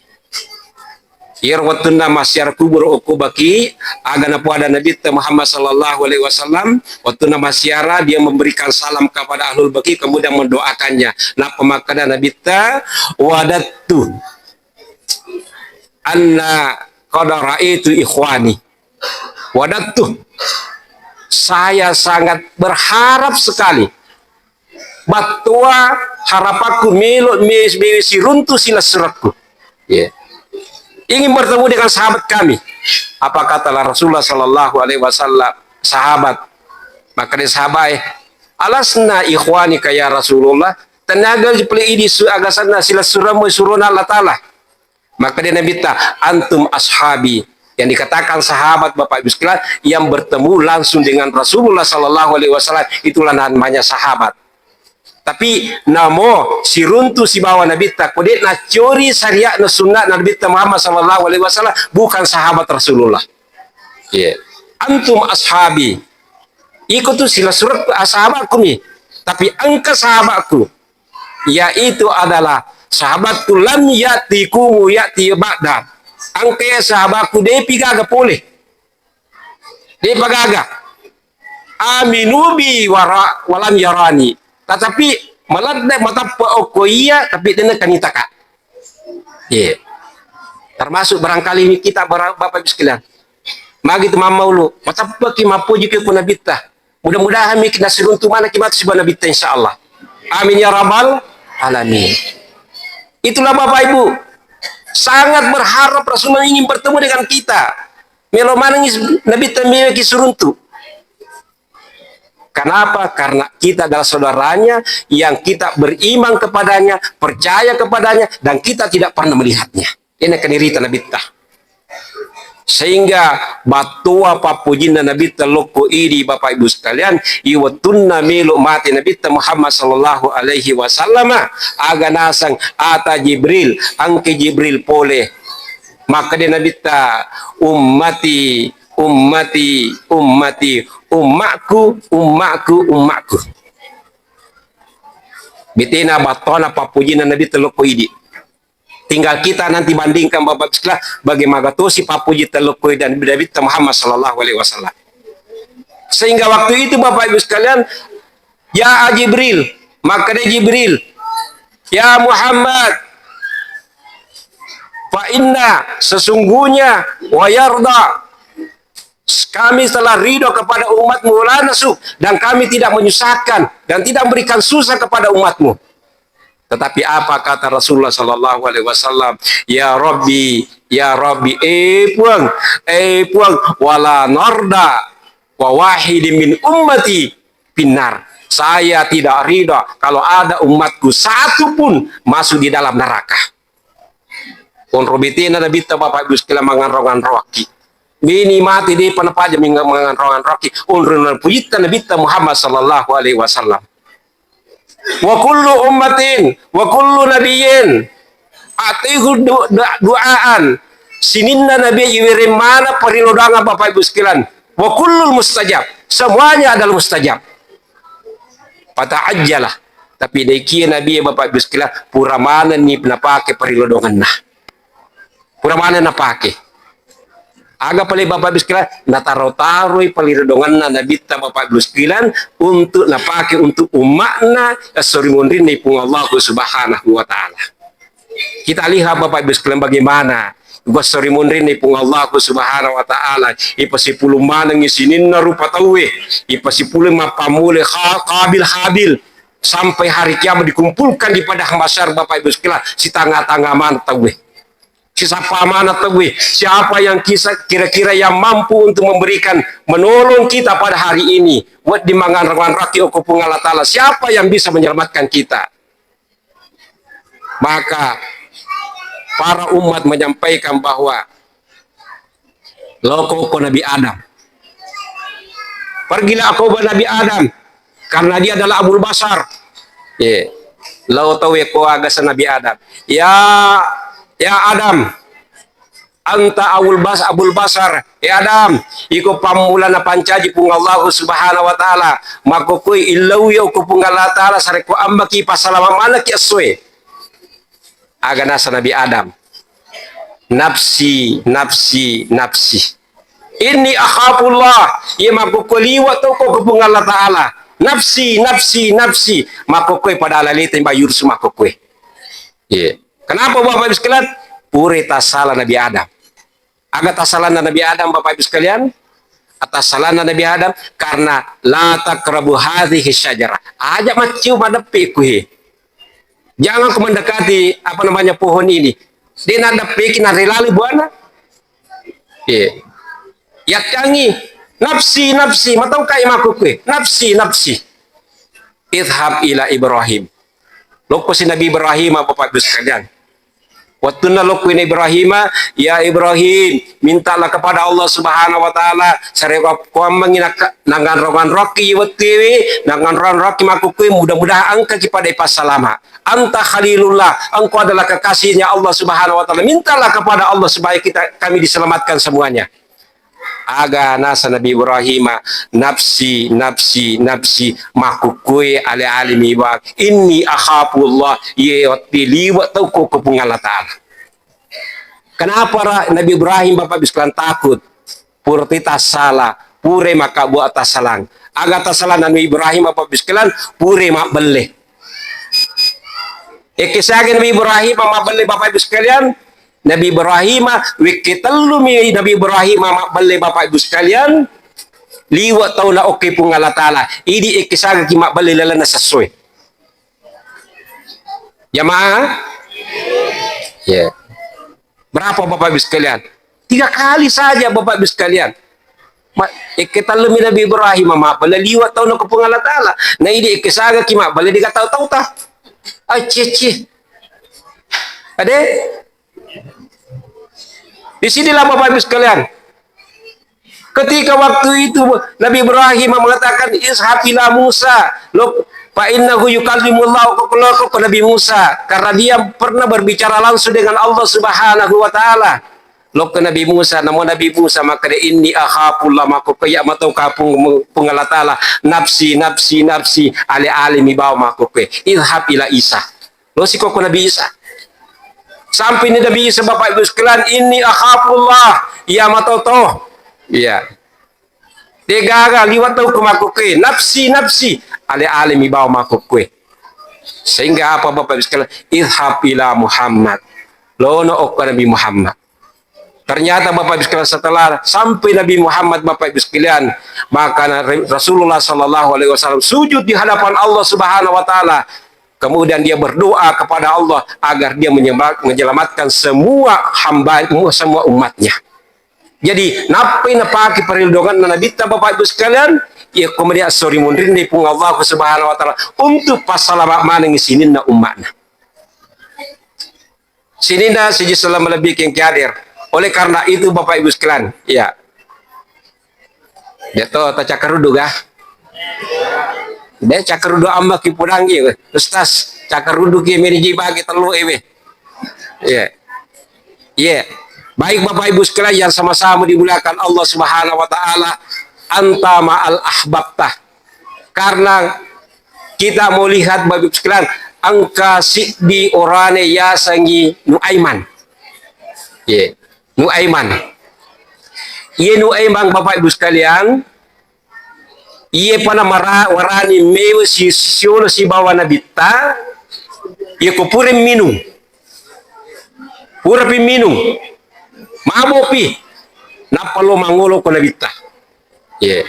Iyaro wettunna massiara kuburu okko Baqi, aga napoada Nabitta Muhammad Shallallahu Alaihi Wasallam, wettunna massiara, dia memberikan salam kepada ahlul Baqi, kemudian mendoakannya. Nappa makkeda Nabitta, "Wadattu anna qad ra'aitu ikhwani." Wadattu, saya sangat berharap sekali. Battoa harapakku, melo me-, me-, siruntu silessurekku. Ya. Ingin bertemu dengan sahabat kami. Apa kata Rasulullah Shallallahu Alaihi Wasallam, sahabat? Maka dia sahabat, eh, "Alasna ikhwanika ya Rasulullah?" Tenaga pele idi su agasanna silessuremmu surona Allah Ta'ala. Maka dia Nabitta, "Antum ashabi." Yang dikatakan sahabat, Bapak Ibu sekalian, yang bertemu langsung dengan Rasulullah Shallallahu Alaihi Wasallam, itulah namanya sahabat. Tapi namo siruntu sibawa Nabitta, ko de nacori syariat na sunnah Nabitta Muhammad Shallallahu Alaihi Wasallam, bukan sahabat Rasulullah. Iya. "Antum ashabi." Iko tu silessurek sahabatku mi. Tapi engka sahabatku, yaitu adalah sahabatku lam ya'tikum ya'ti ba'da. Engka iya sahabatku depi gaga pole. Depa gaga. Aminu bi wara-, walam yarani. Tetapi maladde matappa okko iya, tapi dena kanitaka. Iya. Termasuk barangkali ini kita, bara-, Bapak Ibu sekalian. Magi tu mammaulu, matappaki mappuji ke ku Nabitta. Mudah-mudahan miki nasiruntu manaki matu sibawa Nabitta, insya Allah. Amin ya rabbal alamin. Itulah Bapak Ibu, sangat berharap Rasulullah ingin bertemu dengan kita. Melo manengi Nabitta meweki suruntu. Kenapa? Karena kita adalah saudaranya yang kita beriman kepadanya, percaya kepadanya, dan kita tidak pernah melihatnya. Ini kenirita Nabitta. Sehingga battoa pappujinna Nabitta lokko idi, Bapak Ibu sekalian, i wettunna melo mate Nabitta Muhammad sallallahu alaihi wasallam, aga naseng ata Jibril, engke Jibril pole. Makkeda Nabitta, "Ummati, ummati, ummati, ummakku, ummakku, ummakku." Betena battoana pappujinna Nabitta lokko idi. Tinggal kita nanti bandingkan, Bapak Ibu sekalian, bagaimana tosi pappuji telukku dan Nabitta Muhammad sallallahu alaihi wasallam. Sehingga waktu itu, Bapak Ibu sekalian, "Ya Jibril," makkeda Jibril, "Ya Muhammad, Fa inna, sesungguhnya, wa yarda, kami telah ridho kepada umatmu, wa la nasuk, dan kami tidak menyusahkan dan tidak memberikan susah kepada umatmu. Tetapi apa kata Rasulullah sallallahu alaihi wasallam? Ya Rabbi, ya Rabbi, eh Puang, eh Puang, wala narda wa wahidin min ummati finnar. Saya tidak ridha kalau ada umatku satu pun masuk di dalam neraka. Onro betena Nabitta, Bapak Ibu sekalian, manganro-nganroakki. Bini mati depa napaja manganro-nganroakki. Onro napujitta Nabitta Muhammad sallallahu alaihi wasallam. Wa kullu ummatin, wa kullu nabiyyin, atihu du-, du-, duaan. Sininna nabi iwereng maneng parilodangeng, Bapak Ibu sekalian. Wa kullul mustajab. Semuanya adalah mustajab. Fata'ajjalah. Tapi naikia nabi, Bapak Ibu sekalian, pura manenni napake parilodongenna. Pura maneng napake. Aga pale, Bapak Ibu sekalian, nataro-taroi parilodongenna Nabitta, Bapak Ibu sekalian, untuk napake untuk umma'na, esso ri munrinna Puang Allah Subhanahu wa Ta'ala. Kita lihat, Bapak Ibu sekalian, bagaimana esso ri munrinna Puang Allah Subhanahu wa Ta'ala, ipasipulung manengngi sininna rupa tauwe, ipasipulung mappammula Ha-, Qabil Habil, sampai hari kiamat dikumpulkan di padang mahsyar, Bapak Ibu sekalian, sitanga-tanga maneng tauwe. Sisappa maneng tauwe, siapa yang kisa-, kira-kira yang mampu untuk memberikan, menolong kita pada hari ini? Wedding manganro-nganroakki okko Puang Allah Ta'ala, siapa yang bisa menyelamatkan kita? Maka para umat menyampaikan bahwa loko ko Nabi Adam. Pergilah kau ba Nabi Adam, karena dia adalah Abul Basar. Ye. Lao tau ye ko agasa Nabi Adam. Ya, ya Adam, anta Abul Bas-, Abul Basar. Ya Adam, iko pammula napancaji Puang Allah Subhanahu wa Ta'ala. Makkokoi illaui okko Puang Allah Ta'ala sarekko ambaki pasalama manekki essoe. Aga nasa Nabi Adam? Nafsi, nafsi, nafsi. Inni akhafullah. Iya makkokkoe liwa toko ko Puang Allah Ta'ala. Nafsi, nafsi, nafsi. Makkokkoe pada alalete bayursu makkokkoe. Iya. Kenapa Bapak Ibu sekalian? Pure tasala Nabi Adam. Aga tasalanna Nabi Adam, Bapak Ibu sekalian? Tasalanna Nabi Adam karena la taqrabu hadhihi syajarah. Aja macciu madeppi kuhe. Jangan kau mendekati, apa namanya, pohon ini. De' naddeppeki narelali buana. Iya. Yakkangi, nafsi, nafsi, mataukai makkokkoe. Nafsi, nafsi. Idhhab ila Ibrahim. Lokkosi Nabi Ibrahim, Bapak Ibu sekalian. Wettunna lokko Nabi Ibrahim, ya Ibrahim, mintalah kepada Allah Subhanahu wa Ta'ala, sarekko kuammengi naka-, nanganro-nganroakki wettuewe, nanganro-nganroakki makkokkoe, mudah-mudahan engkaki pada ipassalama. Anta Khalilullah, engkau adalah kekasihnya Allah Subhanahu wa Ta'ala. Mintalah kepada Allah supaya kita, kami diselamatkan semuanya. Aga nasa Nabi Ibrahim, nafsi, nafsi, nafsi, makkukue ale-ale mi bang, inni akhafullah, ye watti liwe tauko ko Puang Allah Ta'ala. Kenapa ra-, Nabi Ibrahim, Bapak Ibu sekalian, takut? Pura tassala, pura makkabua tassalang. Aga tassalang Nabi Ibrahim, Bapak Ibu sekalian, pura mabbelle. Ekkesage Nabi Ibrahim mabbelle, Bapak Ibu sekalian, Nabi Ibrahim, wekke tellumi Nabi Ibrahim mabbelle, Bapak Ibu sekalian, liwe tau naokke Puang Allah Ta'ala. Idi ekkesagaki mabbelle lalenna sessoe. Jamaah? Ya. Berapa Bapak Ibu sekalian? Tiga kali saja Bapak Ibu sekalian. Ma-, ekketellumi Nabi Ibrahim mabbelle liwe tau naokke Puang Allah Ta'ala. Na idi ekkesagaki mabbelle de'ga tau-tauta. Acci, acci. Ade? Di sinilah Bapak Ibu sekalian. Ketika waktu itu Nabi Ibrahim mengatakan, "Izhab ila Musa, lo, fa innahu yukallimullah," ke, ke, ke Nabi Musa, karena dia pernah berbicara langsung dengan Allah Subhanahu wa Ta'ala. Lo ke Nabi Musa, namo Nabi Musa makkeda, "Inni akhafullah," makkokkoe, iya matau kapung Puang Allah Ta'ala, "nafsi, nafsi, nafsi," ale-ale mi bawang makkokkoe. "Izhab ila Isa." Lo sikokko Nabi Isa. Sampai ni Nabi Isa, Bapak Ibu sekalian, "Inni akhafullah," iya matoto. Iya. De'gaga liwe tauko makkokkoe, "Nafsi, nafsi," ale-ale mi bawang makkokkoe. Sehingga apa, Bapak Ibu sekalian? "Izhab ila Muhammad." Lono okko Nabi Muhammad. Ternyata Bapak Ibu sekalian, setelah sampai Nabi Muhammad, Bapak Ibu sekalian, maka Rasulullah sallallahu alaihi wasallam sujud di hadapan Allah Subhanahu wa Ta'ala. Kemudian dia berdoa kepada Allah agar dia menyema-, menyelamatkan semua hamba, semua umatnya. Jadi, nappai napake paridonganna Nabitta, Bapak Ibu sekalian, iya kemudian sori munrinna Puang Allah Subhanahu wa Ta'ala untuk passalama manengi sininna umma'na. Sininna siji selama lebih keng hadir. Oleh karena itu, Bapak Ibu sekalian, ya. Dia to ta cakkaruddu ga? Dia cakkaruddu amma ki pudangi, Ustaz, cakkaruddu ki meniji bagi telu ewe. Iya. Iya. Baik Bapak Ibu sekalian yang sama-sama dimuliakan Allah Subhanahu wa Ta'ala, anta ma'al ahbabta. Karena kita mau lihat Bapak Ibu sekalian, engka siddi orane yasengngi Nuaiman. Iya. Nuaiman. Iya Nuaiman Bapak Ibu sekalian, Iye pana mara-, warani mewe si-, siolo sibawa Nabitta, iye ko pura minung. Purapi minung. Mabopi. Nappa lo mangolo ko Nabitta. Iye.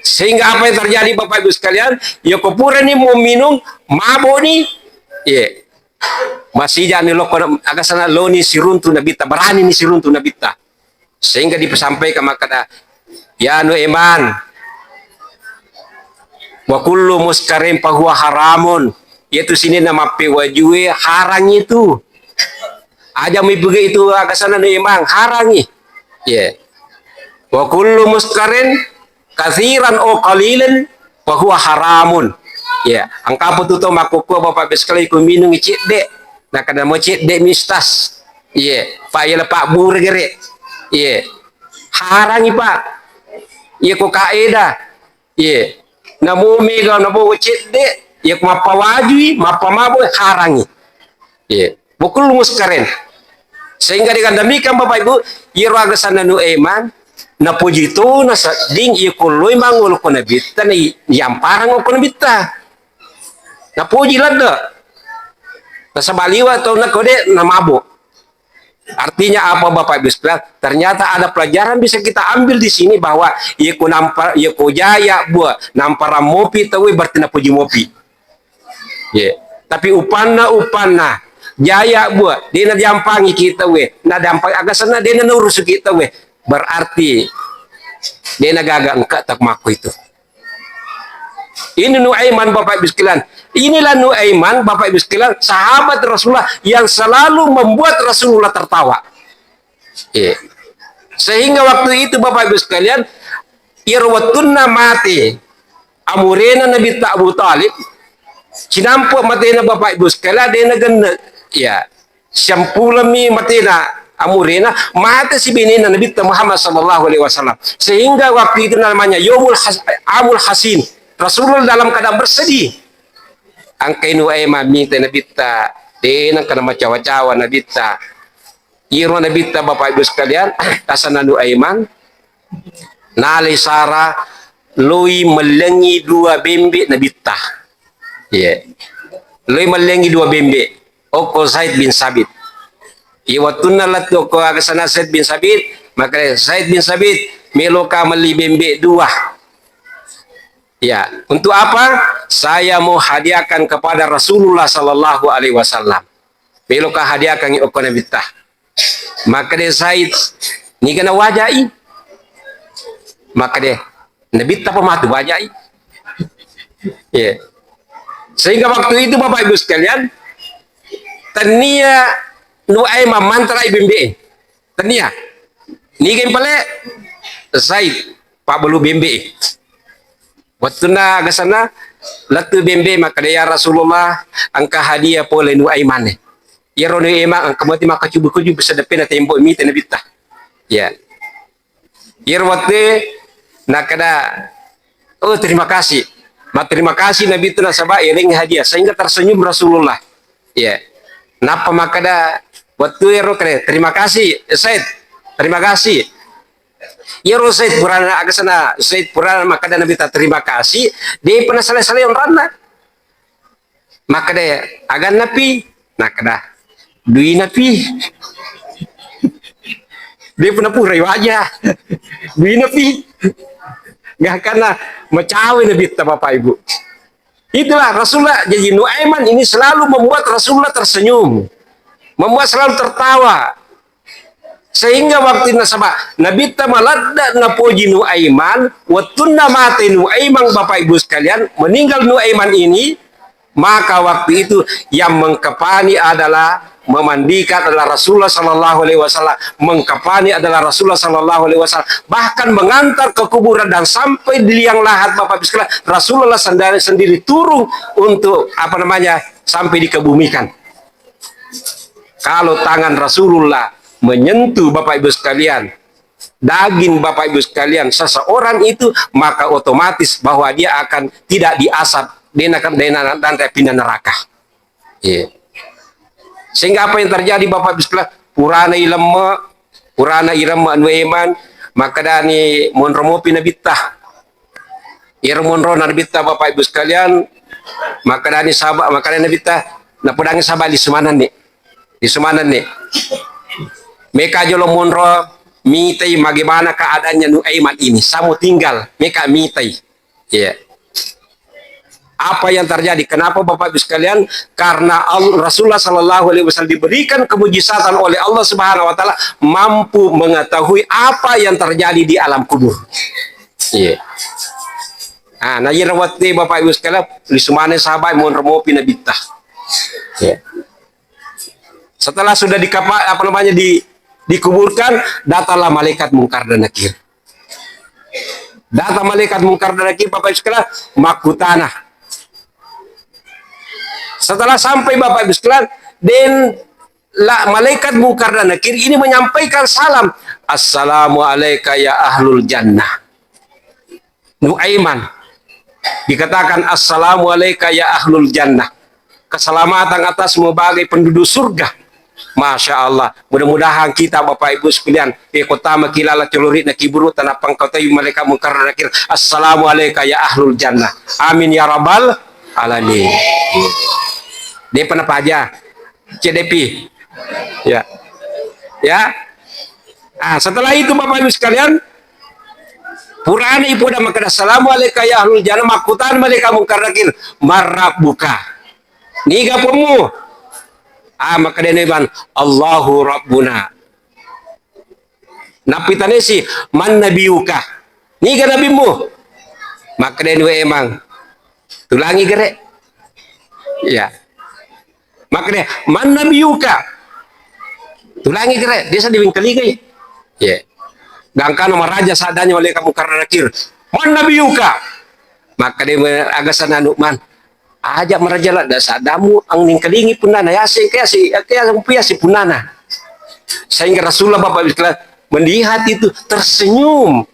Sehingga apa yang terjadi Bapak Ibu sekalian, iye ko purani mo minung, maboni, iye. Masijani lokko na-, aga sana loni siruntu Nabitta, barani ni siruntu Nabitta. Sehingga dipasampaikan makkeda, "Ya Nuaiman, wa kullu muskarin fahuwa haramun." Iyatu sininna mappewajue harang itu. Aja mipuge itu aga sana Nuaiman, harangi. Ye. Wa kullu muskarin katsiran au qalilan fahuwa haramun. Ya, engka apa tu to makkukku Bapak Ibu sekalian ku minungi cedde. Nakkeda mo cedde mistas. Iye, pa iya lepa bure gere. Iye. Harangi, Pak. Iye ko kaedah. Iye. Namo mega nabo cedde, iye ko mappawajui, mappamabo harangi. Iye. Wa kullu muskarin. Sehingga dengan demikian Bapak Ibu, iyaro aga sana Nuaiman, napoji to nasedding iye ko loi mangolo ko Nabitta, na i-, yamparang ko Nabitta. Napoji ladde. Nasaba liwa to nakode namabo. Artinya apa, Bapak Ibu sekalian? Ternyata ada pelajaran bisa kita ambil di sini, bahwa iya ko nampa-, iya ko jaya bua, namparang mopi tauwe berarti napoji mopi. Ye. Tapi upanna, upanna jaya bua, de na diampangi kita we, na diampangi aga sana de na naurusu kita we, berarti de na gaga engka tak makku itu. Ini Nuaiman, Bapak Ibu sekalian. Inilah Nuaiman, Bapak Ibu sekalian, sahabat Rasulullah yang selalu membuat Rasulullah tertawa. Iya. Sehingga waktu itu, Bapak Ibu sekalian, iyaro wettunna mate amurena Nabitta Abu Thalib, cinampe matena Bapak Ibu sekalian, de na genne. Ya. Siampulami matena amurena, mate si benena Nabitta Muhammad sallallahu alaihi wasallam. Sehingga waktu itu namanya Yaumul Has-, Amul Hasin. Rasulullah dalam keadaan bersedih. Angkai Nuaiman mita Nabitta, de nengka namacawa-cawa Nabitta. Iyaro Nabitta, Bapak Ibu sekalian, tasana Nuaiman, nalai sara loi mellengi dua bembe Nabitta. Iya. Loi mellengi dua bembe. Okko Zaid bin Sabit. Iya, wettunna lettu okko aga sana Zaid bin Sabit, makanya Zaid bin Sabit, meloka melli bembe dua. Ya, untuk apa? Saya mau hadiahkan kepada Rasulullah sallallahu alaihi wasallam. Meloka hadiahkan okko Nabitta. Makkeda Zaid, niga nawajai? Makkeda, Nabitta pa matu wajai? Iya. Sehingga waktu itu, Bapak Ibu sekalian, tennia Nuaiman mantarai bembe. Tennia. Niga pale? Zaid, pabbalu bembe. Wettunna aga sana, lettu bembe, makkeda, "Ya Rasulullah, engka hadiah pole Nuaiman." Iyaro Nuaiman engka mati makkacubu-cubu sedeppena tembok mita Nabitta. Ya. Iyaro wettu nakkeda, "Oh, terima kasih." Matterima kasih Nabitta nasaba iyalengngi hadiah, sehingga tersenyum Rasulullah. Ya. Nappa makkeda, wettu ero kere, "Terima kasih, Zaid. Terima kasih." Iyaro Zaid purana aga sana, Zaid purana makkeda Nabitta terima kasih, depa nasalai-salai onranna. Makkeda, "Agannapi?" Nakkeda, Duina pi. Dia pernah purai wajah. Duina pi. Gak karena macawe Nabitta, Bapak Ibu. Itulah Rasulullah. Jadi Nuaiman ini selalu membuat Rasulullah tersenyum. Membuat selalu tertawa. Sehingga waktu nasaba Nabitta maladda napoji Nuaiman, wettunna mate Nuaiman, Bapak Ibu sekalian, meninggal Nuaiman ini, maka waktu itu yang mengkafani adalah, memandikan adalah Rasulullah sallallahu alaihi wasallam, mengkafani adalah Rasulullah sallallahu alaihi wasallam, bahkan mengantar ke kuburan dan sampai di liang lahat, Bapak Ibu sekalian, Rasulullah sendiri, sendiri turun untuk, apa namanya, sampai dikebumikan. Kalau tangan Rasulullah menyentuh, Bapak Ibu sekalian, daging, Bapak Ibu sekalian, seseorang itu, maka otomatis bahwa dia akan tidak diazab, dia akan, dia akan pindah neraka. Iya. Sehingga apa yang terjadi, Bapak Ibu sekalian? Purana ilemme, purana iremme Nuaiman, makkedani monro mopi Nabitta. Iyaro monrona Nabitta, Bapak Ibu sekalian, makkedani sahabat, makkedani Nabitta, napodangi sahabat, lisu manenni. Lisu manenni. Meka jolo monro mitai bagaimana keadaannya Nuaiman ini. Samo tinggal, meka mitai. Iya. Apa yang terjadi? Kenapa, Bapak Ibu sekalian? Karena Al-, Rasulullah sallallahu alaihi wasallam diberikan kemujizatan oleh Allah Subhanahu wa Ta'ala, mampu mengetahui apa yang terjadi di alam kubur. Iya. Ah, nah, iyaro wettu, Bapak Ibu sekalian, lisu maneng sahabat, monro mopi Nabitta. Iya. Setelah sudah dikapa-, apa namanya, di-, dikuburkan, datanglah malaikat Mungkar dan Nakir. Datang malaikat Mungkar dan Nakir, Bapak Ibu sekalian, makkutana. Setelah sampai, Bapak Ibu sekalian, den la-, malaikat Mungkar dan Nakir ini menyampaikan salam, "Assalamu alaika ya ahlul jannah." Nuaiman. Dikatakan, "Assalamu alaika ya ahlul jannah." Keselamatan atasmu, bagai penduduk surga. Masya Allah. Mudah-mudahan kita, Bapak Ibu sekalian, eh, kota makilala colori na kiburu tanah pangkau tayu malaikat Mungkar dan Nakir. "Assalamu alaika ya ahlul jannah." Amin ya rabbal alamin. Dia pernah paja. C D P. Ya. Ya. Ah, setelah itu, Bapak Ibu sekalian, purana ipoda makkeda, "Assalamu alaika ya ahlul jannah," makkutana malaikat Mungkar Nakir, "Man rabbuka?" Niga pommu? Ah, makkeda Nuaiman, "Allahu rabbuna." Nappitanesi, "Man nabiyuka?" Niga nabimmu? Makkeda Nuaiman, "Tulangi gere." Iya. Makkeda, "Man nabiyuka?" Tulangi gere, dia sedih wingkalingai. Iya. Gangkana maraja sadanya malaikat Mungkar Nakir. "Man nabiyuka?" Makkeda, "Aga sana Nuaiman. Aja maraja ladda sadamu, ang ningkalingi punnana, yase, kaya si, kaya si punnana." Sehingga Rasulullah, Bapak Ibu sekalian, melihat itu, tersenyum,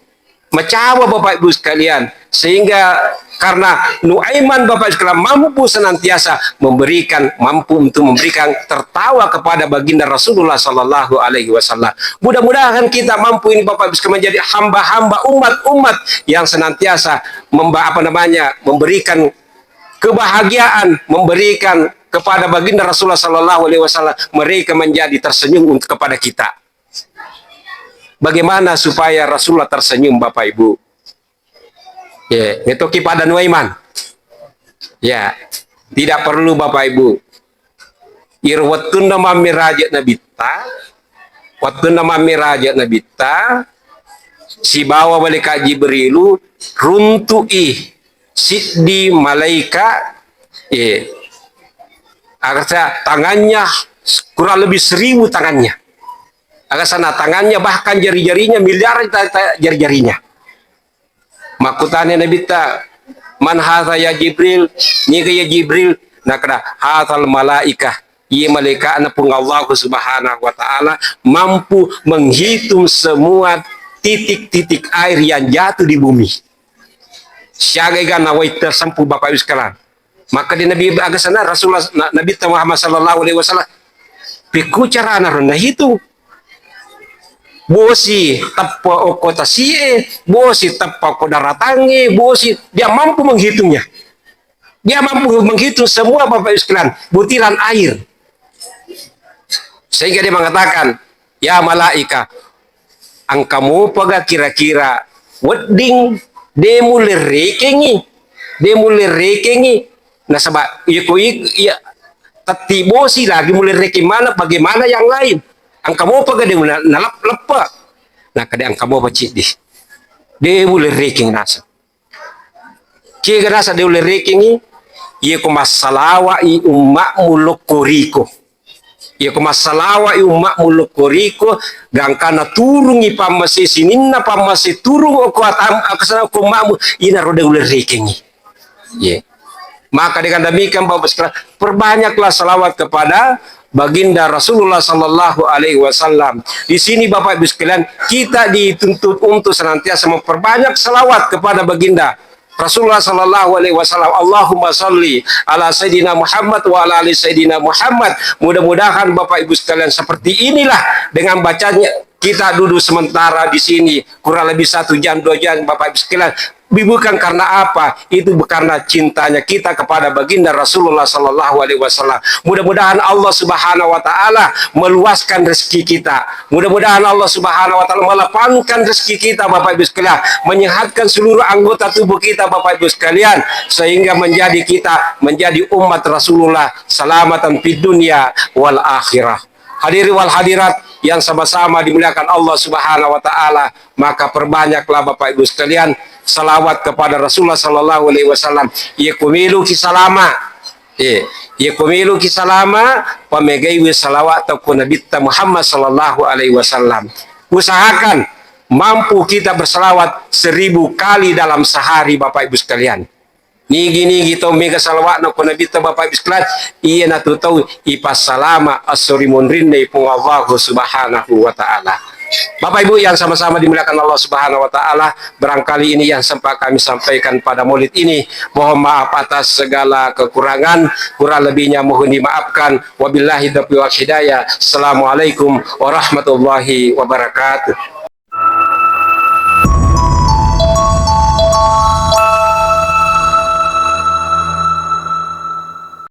macawa, Bapak Ibu sekalian. Sehingga karena Nuaiman, Bapak Ibu sekalian, mampu senantiasa memberikan, mampu untuk memberikan tertawa kepada baginda Rasulullah sallallahu alaihi wasallam. Mudah-mudahan kita mampu ini, Bapak Ibu sekalian, menjadi hamba-hamba, umat-umat yang senantiasa memba-, apa namanya, memberikan kebahagiaan, memberikan kepada baginda Rasulullah sallallahu alaihi wasallam, mereka menjadi tersenyum untuk, kepada kita. Bagaimana supaya Rasulullah tersenyum, Bapak Ibu? Ya, itu kepada Nuaiman. Ya, tidak perlu, Bapak Ibu. Iro wettunna mammiraja Nabitta, wettunna mammiraja Nabitta, sibawa malaikat Jibrilu, runtu'i siddi malaika, eh, agasa tangannya kurang lebih seribu tangannya. Agasana tangannya, bahkan jari-jarinya miliaran ta-, ta-, jari-jarinya. Makkutana Nabitta, "Man hadza ya Jibril?" Niga ya Jibril? Nakkeda, "Hadzal malaikah." Iya malaikatna Puang Allah Subhanahu wa Ta'ala mampu menghitung semua titik-titik air yang jatuh di bumi. Siaga ega nawai tersempu, Bapak Ibu sekalian. Maka di Nabi agasana Rasulullah, na-, Nabi Muhammad sallallahu alaihi wasallam, pekku carana ro nahitung. Bosi teppa okko tasie, bosi teppa okko daratangnge, bosi, dia mampu menghitungnya. Dia mampu menghitung semua, Bapak Ibu sekalian, butiran air. Sehingga dia mengatakan, "Ya malaika, engka mopaga kira-kira wedding de mulle rekengngi, de mulle rekengngi, nasaba iya ko i-, iya tetti bosi lagi mulle rekeng mana bagaimana yang lain? Engka mopaga de na-, nalep-, leppe?" Nakkeda engka mopa ciddi. De mulle rekeng naseng. Kega naseng de ulle rekengngi? Iya ko massalawa'i umma'mu lokko riko. Iya ko massalawa'i umma'mu lokko riko, gangkana turungngi pammase sininna pammase turung okko atam-, akasana okko umma'mu, inaro de ulle rekengngi. Ye. Maka dengan demikian, Bapak Ibu sekalian, perbanyaklah salawat kepada Baginda Rasulullah sallallahu alaihi wasallam. Di sini, Bapak Ibu sekalian, kita dituntut untuk senantiasa memperbanyak salawat kepada Baginda Rasulullah sallallahu alaihi wasallam. Allahumma salli ala Sayyidina Muhammad wa ala ali Sayyidina Muhammad. Mudah-mudahan, Bapak Ibu sekalian, seperti inilah dengan bacanya kita duduk sementara di sini, kurang lebih satu jam, dua jam, Bapak Ibu sekalian. Bukan karena apa, itu karena cintanya kita kepada Baginda Rasulullah sallallahu alaihi wasallam. Mudah-mudahan Allah Subhanahu wa Ta'ala meluaskan rezeki kita. Mudah-mudahan Allah Subhanahu wa Ta'ala melapangkan rezeki kita, Bapak Ibu sekalian, menyehatkan seluruh anggota tubuh kita, Bapak Ibu sekalian, sehingga menjadi kita menjadi umat Rasulullah, salamatan fid dunya wal akhirah. Hadiri wal hadirat yang sama-sama dimuliakan Allah Subhanahu wa Ta'ala, maka perbanyaklah, Bapak Ibu sekalian, salawat kepada Rasulullah sallallahu alaihi wasallam. Iya ko meloki salama, eh, iya ko meloki salama, pamegaiwi salawat ko Nabitta Muhammad sallallahu alaihi wasallam. Usahakan mampu kita bersalawat seribu kali dalam sehari, Bapak Ibu sekalian. Nigi-nigi tau mega salawatna ko Nabitta, Bapak Ibu sekalian, iyanatu tau ipassalama esso ri munrinna Puang Allah Subhanahu wa Ta'ala. Bapak Ibu yang sama-sama dimuliakan Allah Subhanahu wa Ta'ala, barangkali ini yang sempat kami sampaikan pada maulid ini. Mohon maaf atas segala kekurangan, kurang lebihnya mohon dimaafkan. Wabillahi taufiq wal hidayah. Assalamualaikum warahmatullahi wabarakatuh.